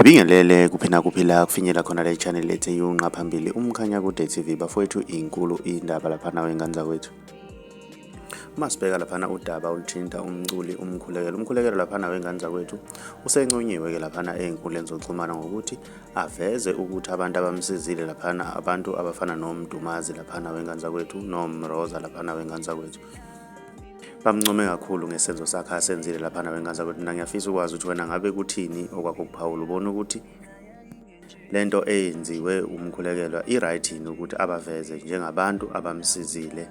Ngibingelele kuphi nakuphi la kufinyela khona le channel ethi yunqa phambili uMkhanyakude TV. Bafowethu, inkulu indaba laphana wengane zakwethu. Uma sibheka laphana udaba oluthinta umculi uMkhulekelo, uMkhulekelo laphana wengane zakwethu usenconyiwe-ke laphana ey'nkundleni zokuxhumana ngokuthi aveze ukuthi abantu abamsizile laphana, abantu abafana noMdumazi laphana wengane zakwethu, noMroza laphana wengane zakwethu. Bamncome kakhulu ngesenzo sakhe asenzile laphana wengane zakwethu. Mina ngiyafisa ukwazi ukuthi wena ngabe kuthini okwakho ukuphawula, ubona ukuthi lento eyenziwe uMkhulekelwa i-right yini ukuthi abaveze njengabantu abamsizile,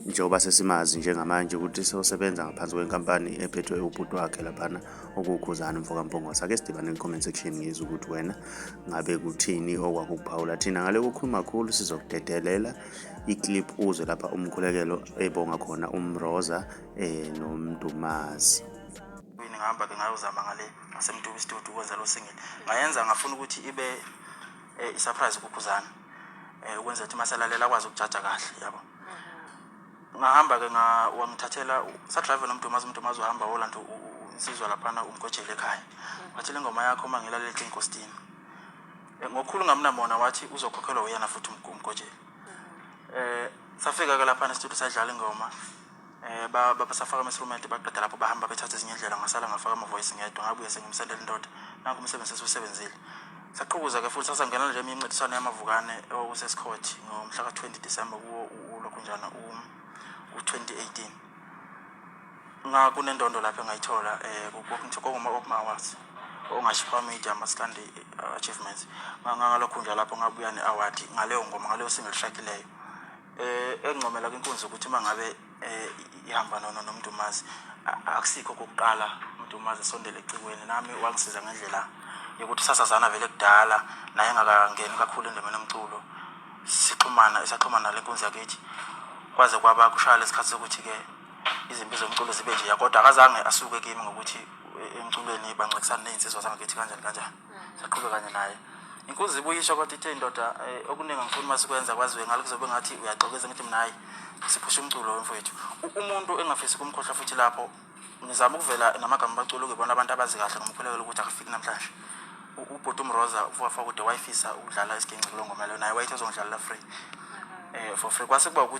njengoba sesimazi njengamanje ukuthi sosebenza ngaphansi kwenkampani ephethwe ubhuti wakhe laphana okuwuKhuzani mfoka Mpungose. Ake sidibane kwi-comment section, ngizwe ukuthi wena ngabe kuthini okwakho ukuphawula. Thina ngale kukhuluma kakhulu sizokudedelela i-clip uzwe lapha uMkhulekelo ebonga khona uMroza noMdumazi. Yini, ngihamba-ke ngayozama ngale ngaseMtuba studio ukwenza lo single. Ngayenza ngafuna ukuthi ibe i-surprise kuKhuzana, ukwenza ukuthi maselalela akwazi ukujaja kahle, yabo. Ngahamba-ke wangithathela sa-drive noMdumazi. UMdumazi uhamba wolanda insizwa laphana, umgojele ekhaya. Wathi, "Le ngoma yakho uma ngilalele inkositini." Ngokukhulu ngamnamona wathi uzokhokhelwa uyena futhi umgojeli. Safika-ke laphana e-studio, sadlala ingoma, basafaka ama-instrument, baqeda lapho bahamba bethatha ezinye indlela. Ngasala ngafaka ama-voice ngedwa. Ngabuye sengimsendela indoda, nanku umsebenzi esiwusebenzile. Saqhubuza-ke futhi sasangena nje eminye incintiswano yamavukane okusesikhoti ngomhla ka-20 December kuwo ulokhunjana u-2018. Kunendondo lapho engayithola koma awards ongashipa media maskandi achievements. Ngalokhu nje lapho ngabuya ne-award ngaleyo ngoma, ngaleyo single track leyo. Engcomela kwinkunzi ukuthi uma ngabe ihamba noMdumazi, akusikho okokuqala uMdumazi esondele ecikweni nami. Wangisiza ngendlela yokuthi sasazana vele kudala naye engakangeni kakhulu endimeni yomculo, sixhumana, isaxhumana nale nkunzi yakithi kwaze kwaba kushaya lesikhathi sokuthi-ke izimpi zomculo zibe nje, kodwa akazange asuke kimi ngokuthi emculweni bancekisana ney'nsizwa zangakithi kanjani kanjani. Saqhubeka kanye naye. Inkunzi ibuyisho, kodwa ithe indoda, okuningi angifuni uma sikwenza kwaziwe ngalo, kuzobe ngathi uyaxokeza. Ngithi mina, hayi, siphusha umculo wemfowethu. Umuntu engafisi ukumkhohlwa futhi lapho ngizama ukuvela namagama abaculi ukubona abantu abazi kahle ngomkhulekelo ukuthi akafiki namhlanje. Ubhuti uMroza ufakude wayefisa ukudlala isiginci kulo ngoma leyo, naye wayethi uzongidlalela free, for free, kwase kuba ukuthi